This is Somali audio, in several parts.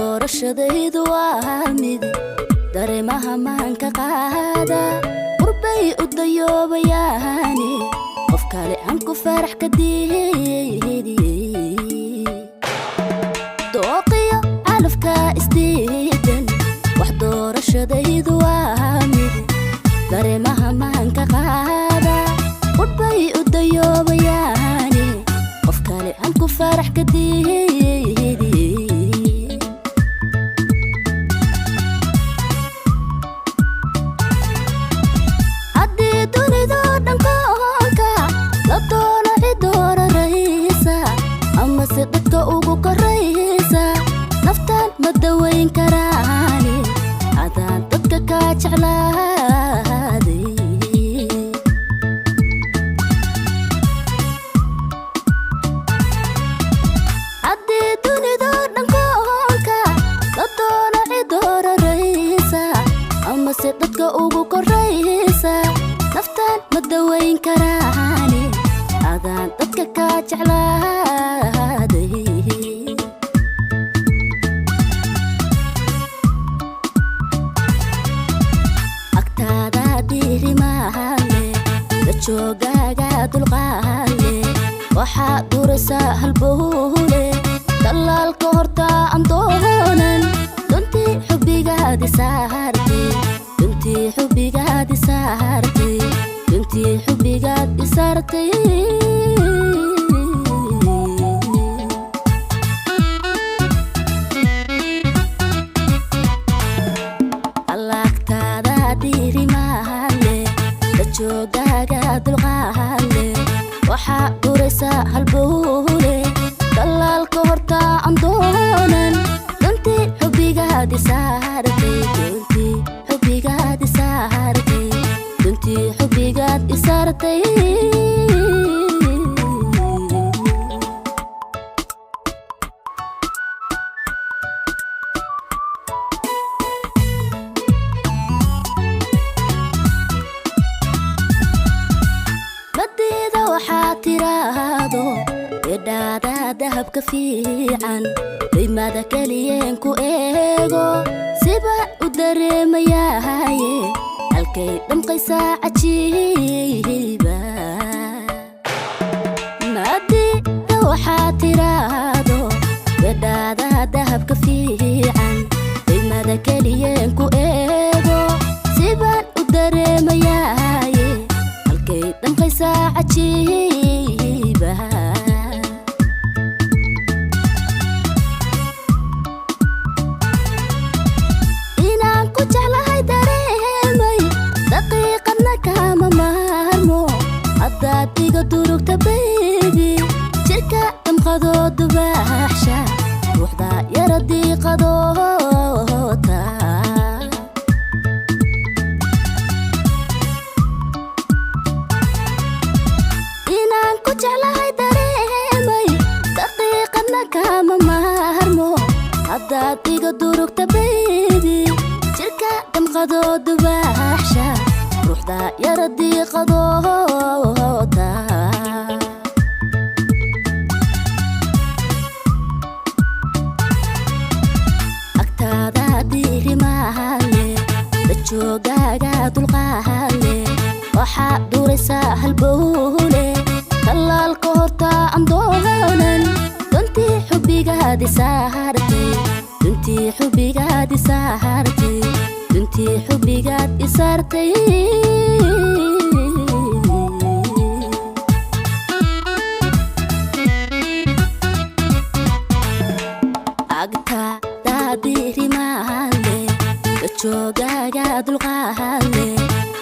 Doorashadaydu waa mid dareemaha maanka qaada, qurbay u dayoobayaane, qof kale aan ku farax ka diidiyey. Dooqiyo calafka isdiidan. Wax doorashadaydu waa mid dareemaha maanka qaada, qurbay u dayoobayaane, qof kale aan ku farax ka diidiyey. Haddii dunidu dhankoonka la doono cid dooraraysa amase dadka ugu koraysa, naftaan ma dawayn karaani adaan dadka kaa jeclaaday. Haddii dunidu dhankoonka la doono cid dooraraysa amase dadka ugu koraysa, naftaan ma dawayn karaani adaan dadka kaa jeclaaday. Agtaada diirimaale, dajoogaaga dulqaale, waxaa duraysaa halbowle tallaalka hortaa aan doonan. Duntii xubbigaadi saartay, duntii xubbigaadi saartay, duntii xubbigaad isaartay. Allaagtaada diirimaale, dajoogaaga dulqaale, waxaa duraysaa halbowle tallaalka hortaa aan doonan. Duntii xubbigaadi saartay, duntii xubbigaadi saartay, duntii xubbigaad isaartay. Badeeda waxaa tiraahdo idhaada dahabka fiican, daymada keliyeen ku eego siba u dareemayahaye, halkay dhamqaysaa cajiiba. Maadiida waxaa tiraahdo idhaada dahabka fiican, daymada keliyeen ku eego sibaan u dareemayahaye, halkay dhamqaysaa cajiiba. Inaan ku jeclahay dareemay, daqiiqadna kaama maarmo. Haddaad iga durugta baybi, jirka damqadoo dubaaxsha, ruuxda yara diiqadoota. Inaan ku jeclahay dareemay, daqiiqadna kaama maarmo. Haddaad iga durugta baybi, jirka damqadoo dubaaxsha, ruuxda yara diiqadoota. Agtaada diirimaale, dajoogaaga dulqaale, waxaa duraysaa halbowle tallaalka hortaa aan doonan. Duntii xubbigaadi saartay, duntii xubbigaadi saartay, duntii xubbigaad isaartay. Agtaada diirimaale, dajoogaaga dulqaale,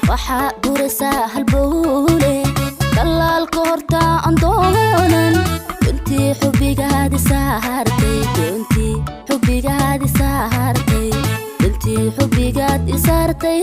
waxaa duraysaa halbowle tallaalka hortaa aan doonan. Duntii xubbigaadi saartay, duntii xubbigaadi saartay, duntii xubbigaad isaartay.